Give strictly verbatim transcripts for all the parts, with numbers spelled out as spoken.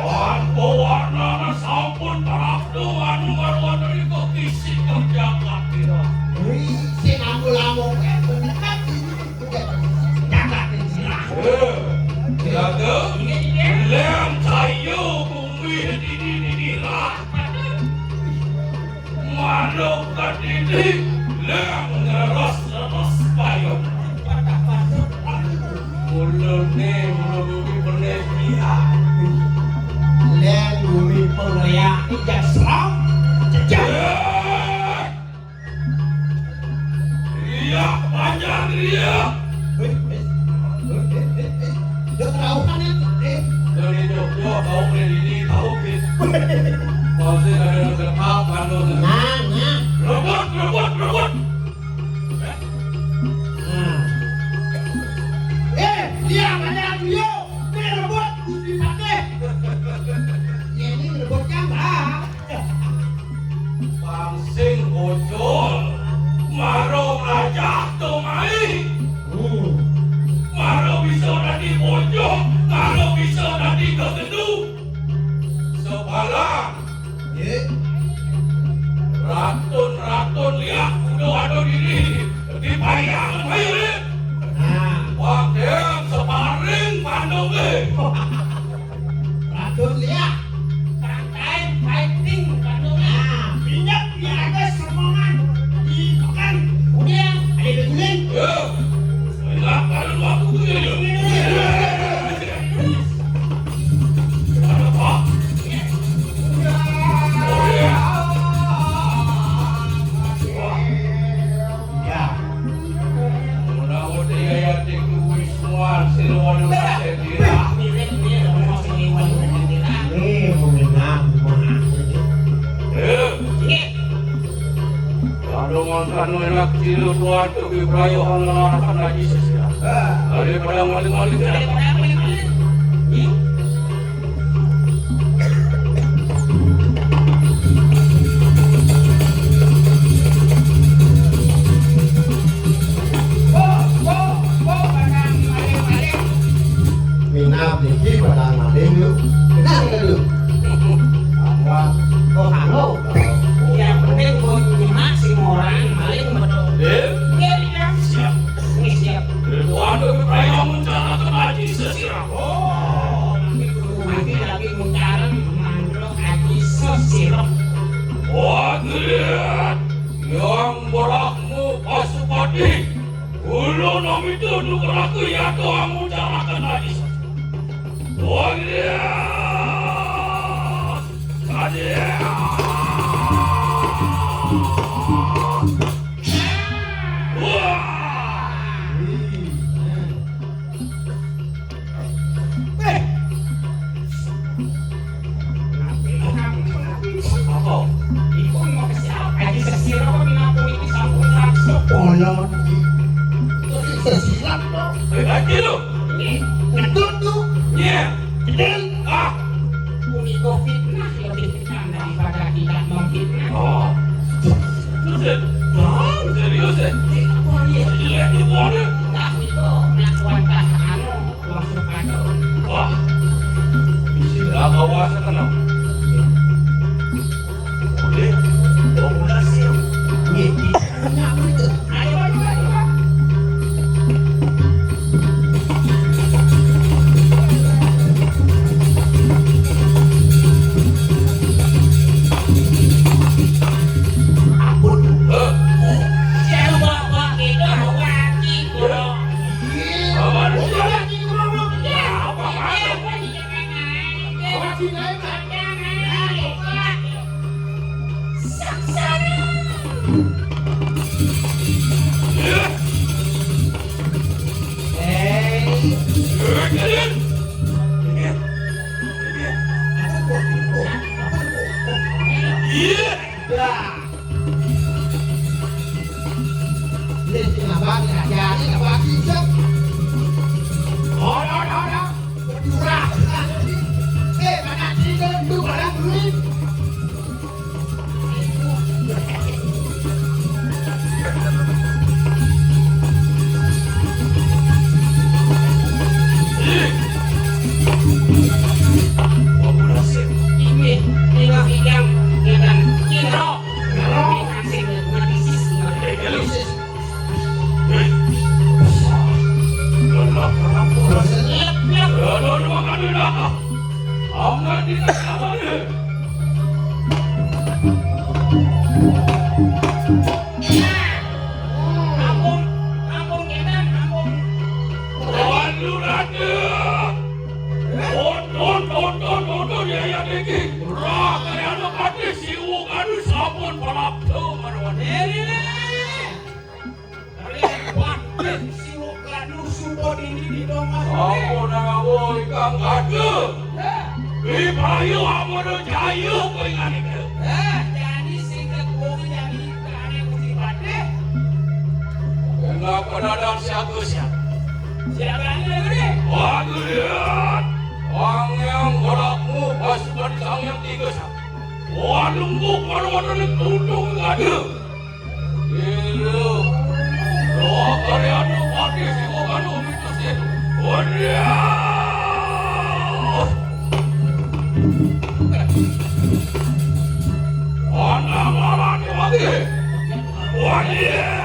Wan pewarnana sampun terabdo anu marwateri kekisik kang jagat ira. Wih, sing ambu-ambu, eh, bener. Jagat ira. Eh, jaga. Leng sayu bumi didi didi lah. Manuk kadidi, leng leres-leres payung. Mulane, mula bumi bener dia. Leng bumi pengleak, ijak serang, jejak. Riak panjang, riak. Hei, hei, hei, hei, hei. Jok rauhan, eh. Dari Jogja, kau dari ini, kau, eh. Kau sih ada yang kenal, kan, lu. Nah, nah. Rebut, rebut, rebut. Nah. Eh, dia panjang, dia. Dia rebut, Gusti Patih. Ya, ini rebutnya, Mbak. Pang sing bocor, mara ajah to mai. Hmm. Mara bisa dadi bocor, mara bisa dadi gegendu. Sebalang. Nggih. Ratun-ratun liak kudu ada diri. Dipayangan bae, Rin. Nah. Wah, Deng, separing pandonge. Ratun liak. Tangkai fighting pandonge. Nah, minyak diaga semongan. Di pekan. Udah, ada guling. Ya. Enak, kalau waktu itu ya. Ada apa? Ya. Ini mengenang. Kalau ngontrak enak cilu tuan tu bibrayo ngelarakan haji sesira. Daripada maling-maling. Minab niki padang maling yuk. Benar nggak lu? Apa? Kok anu? Yang penting buat nyimak si orang maling betul. Eh? Iya, iya. Siap. Ini siap. Rituan bagi perayaan mencarakan haji sesirah. Oh, nanti kudu mati lagi muncaran mangrok haji sesirah. Wah, lihat. Yang berahmu Pasupati. Kulo nami tuduh keraku ya doang mucarakan lagi. Wah, iya. Tadi. Wah. Eh. Apa? Iku mau ke siapa? Haji sesirah apa minangka niki sampun langsung? Kula niki sesirah to. Eh, lagi lho. Ngetut tuh. Iya. Betul. Ah. Punika fitnah lebih fitnah daripada tidak memfitnah. Oh. Terus ya? Nah, serius ya? Iya, iya. Jelek di bawah. Nah, itu melakukan anu, langsung kacau. Wah. Bisa lah bawa sekenal. Boleh. Bawa berhasil. Iya, iya. Ayo, ayo, ayo. Ampun. Hah? Jauh bapak kita, wajib, bro. Apa? Wajib, bro. Apa? Apa? Wajib, bro. Saksana. Hei. Dah. Ini si abang ni ajar ni, abang isep. Ora, ora, ora. Curah. Eh, mana tidur, lu barang duit. Ini, ini, ini, ini, ini, ini, ini, ini, ini, ini, Ampun, ampun, Ketan, ampun. Waduh, Raden. Tonton, tonton, tonton, ya, ya, niki. Raka ya, anak hati, si Wong anu sampun palapto, marwan. Diri, Diri. Kalian bakti siwa kanu suba dini di dongeng. Apa nang awo ikang kadu? Di payu amono jayu kuingan itu. Eh, jadi singkat wong jadi kane kuci patih. Kenapa dadang siaga siap? Siaga ini lagi nih. Wah, lihat. Wang yang godakmu pasukan sang yang tiga siap. Wah, nunggu kalau ada tuntung kadu. Iya. Roh kalian pati sing kanu mitusin. Waduh. Ana malah mati. Waduh.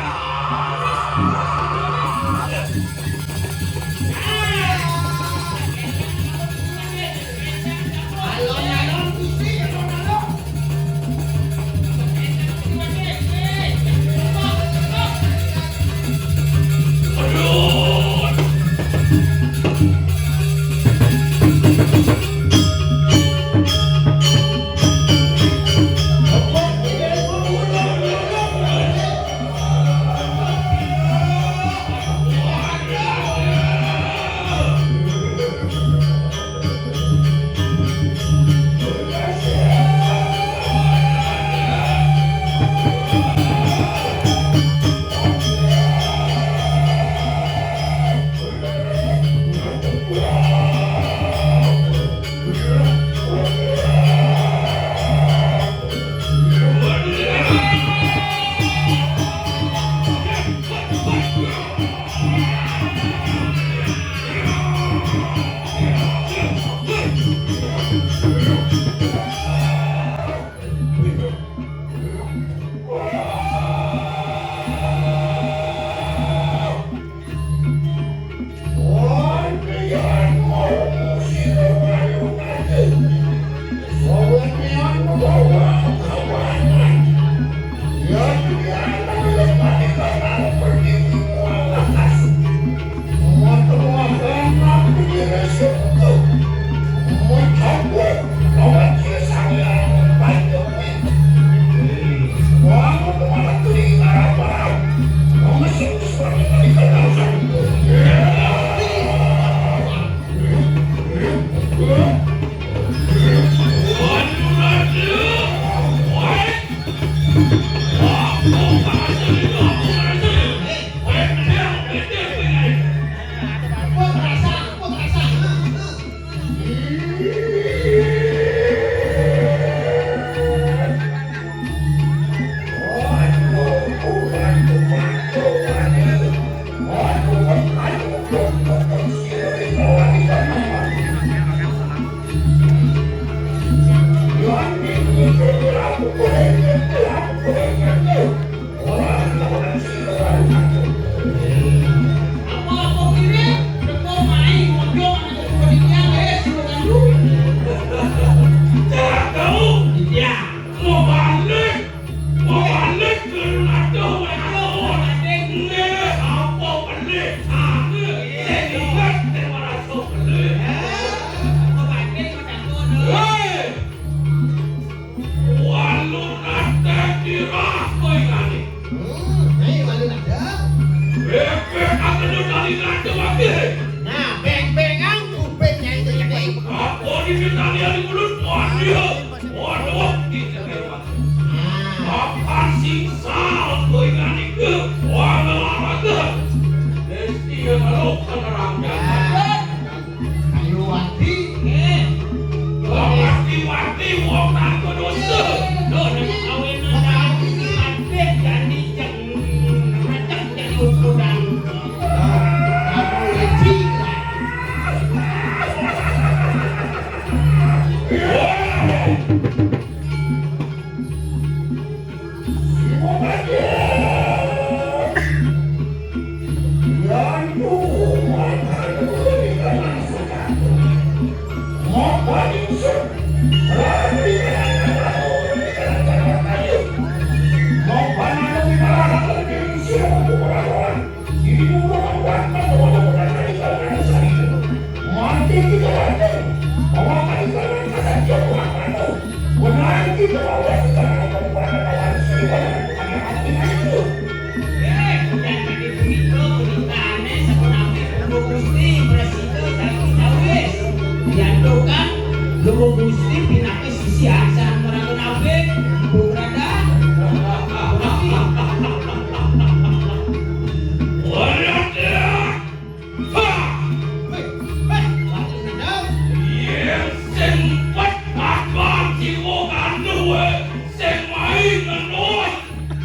Diantukan, Luwu Gusti pinake sisi arsan maraga nabe, Empu Bradan. Tapi, Bradan! Ha! Weh, weh, Ratu Nandang. Yen sing pet bakal jiwa kanduwe, sing main ngenut,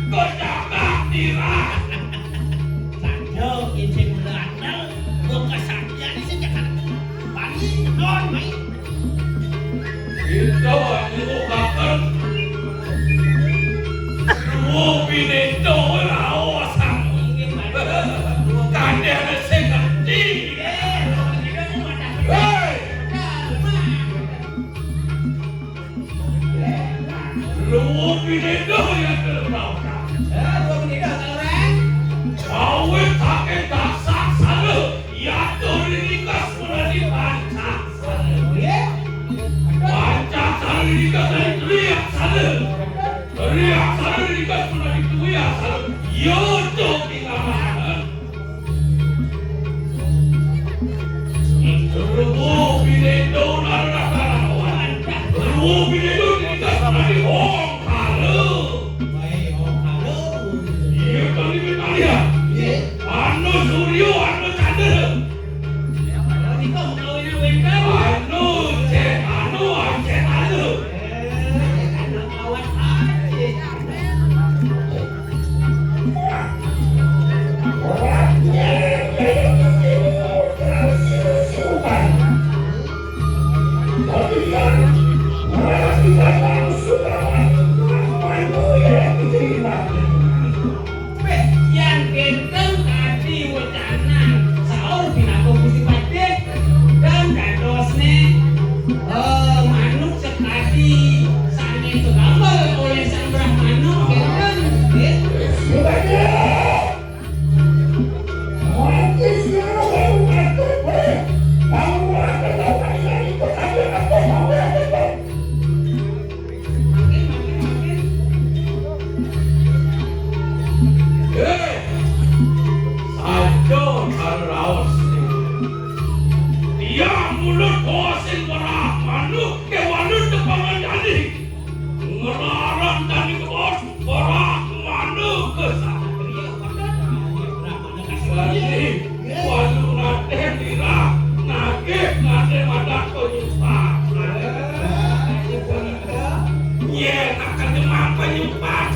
kecakak tirah. Sanja yen sing mula andel, wong kesaktiane sing cekak. Bani, non, mai. Kita nyuwukaken. Duo pinendah raos. Kadene sing ngerti. Hei! Duo pinendah ya terus. Awit saking daksak sana, ya turi nikas menadi pancak. Pancasar ini kan dari teriak sana. Teriak sana ini kan pernah dituya sana. Yo, cok, di lapangan. Rubuh binendo narakawan. Rubuh binendo ini kan pernah di hong karo. Iya, kali ini kalian. Anu Suryo, anu Chandra. Anu, cek anu, cek anu. Weh, yan kenten kadi wecanan saur pinaka Gusti Patih, dan dadosne, eh, manuk sekadi sane kagambel oleh Sang Brahmana, kenten, nggih. Hei, saja karo raos. Tiang mulut kosin merah manuk kewanut tepangan jani. Ngelaran tani kebos merah manuk kesatria. Jadi, walu nate lirah, nagih nate madan penyumpah. Yen akan demam penyumpah.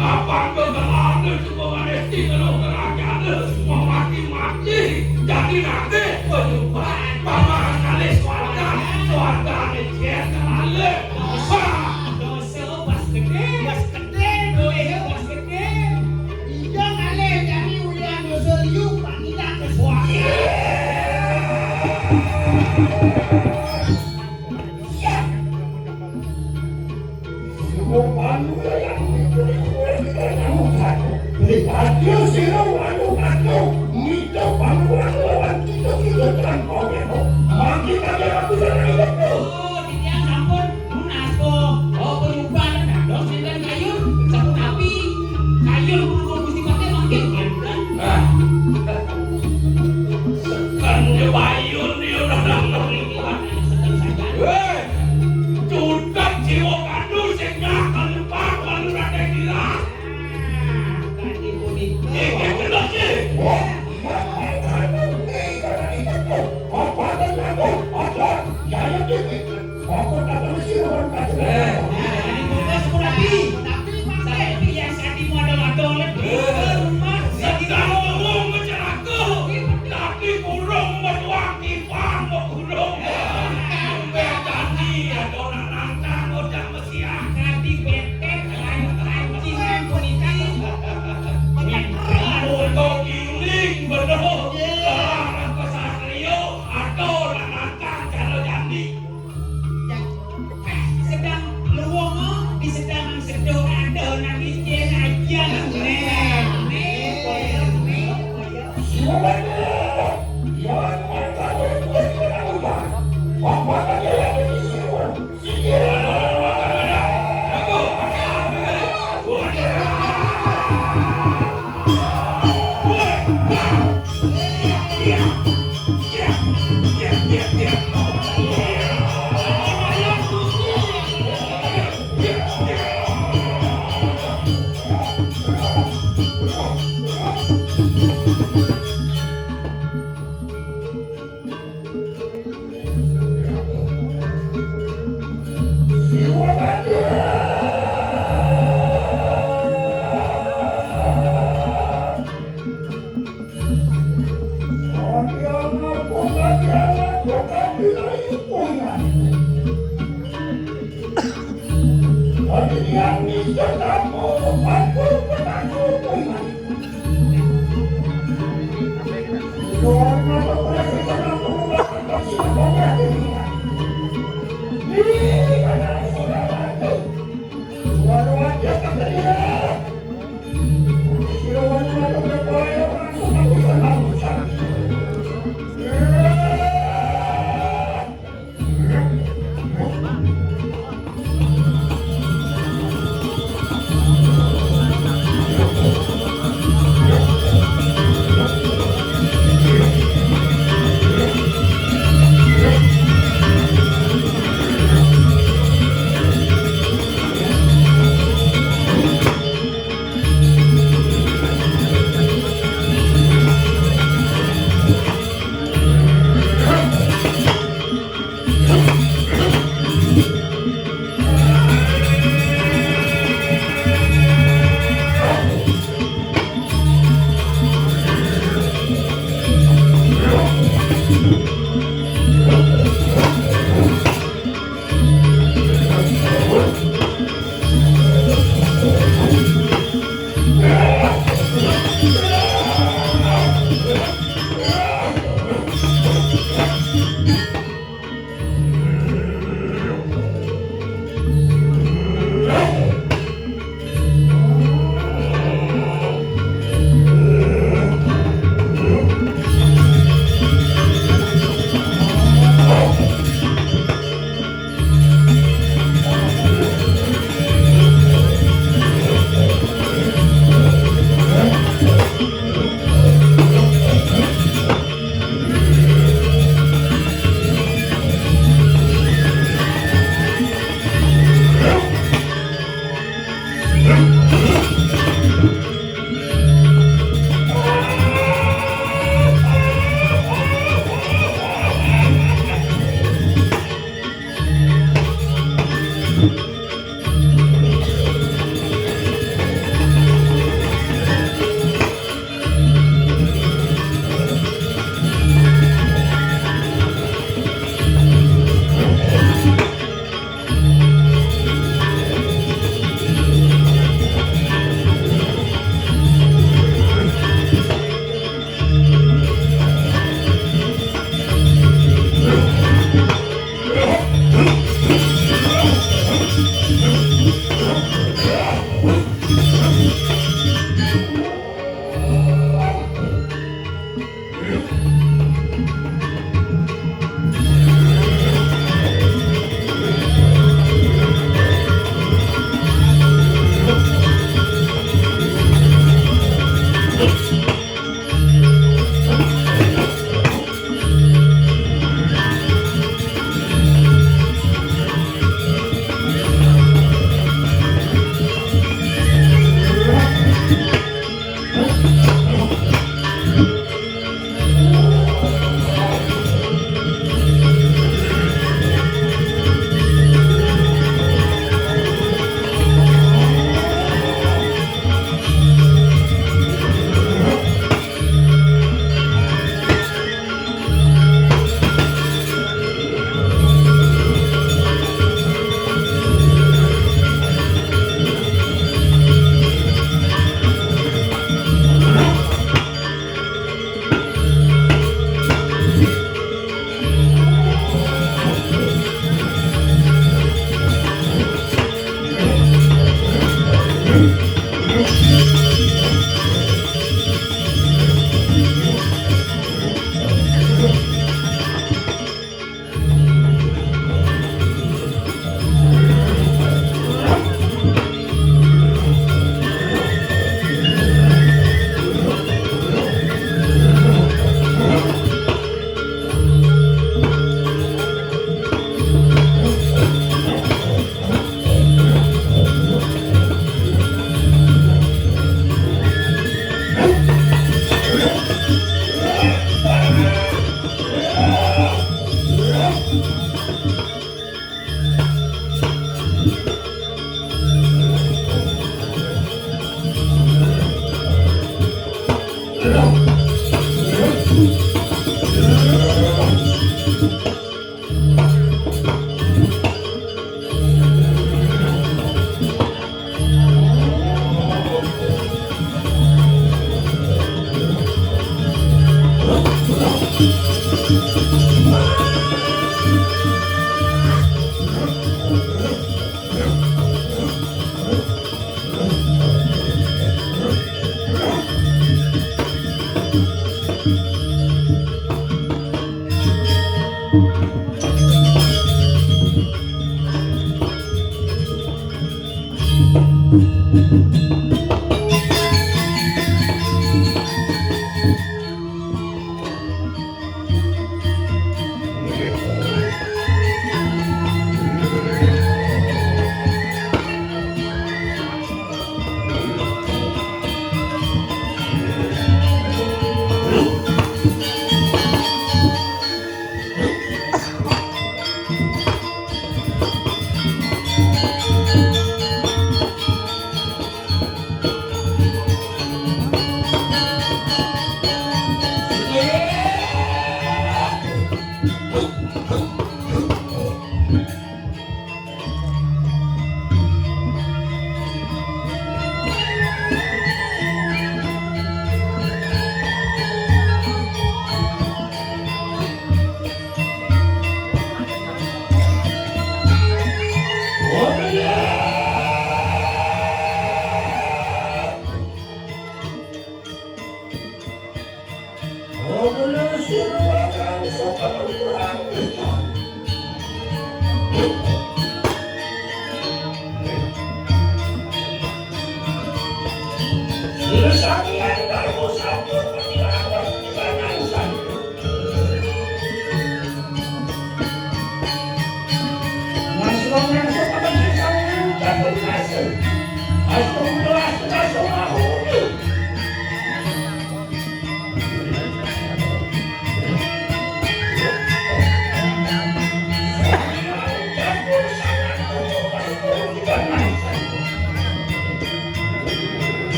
Apa engko ngelana cuma manesti ngeluh kerajaan, memaki-maki, jadi nagih penyumpah. Paman ngalih swarga, swargane jen kelale. Dosa, dosa, pas gede, pas gede, dosa, pas gede. Iya ngalih jani ulian dosa liu, panitia ke swarga. Oh, titiang sampun nunas, kok. Oh, penyumbang dados enten kayun, sampun api. Kayun pun Gusti Patih mangkin enten. Nah. Sekan ya bayun dia udah datang. Sekan saja. Weh, cutet jiwa kadu sing nyak kalebak lalu rada gila. Nah, tadi mudik. Eh, eh, jelas, eh. Apa yang aku, apa yang aku, apa yang aku, Eh, nah, ini bukan sepuluh api. Tapi pakai itu yang sandi model-model. Eh, rumah, sedang ngomong mencelaka. Tapi burung bertuang timpang, burung. Sampai tadi ada orang nantang, orang mesiah. Tadi betet, lancingan puniki. Untuk giling, bener. Orang pesatrio, ada orang nantang, cara jandi. Sedang luwung di sedang sedo ada nang ijin aja. Nih, nih, nih, nih.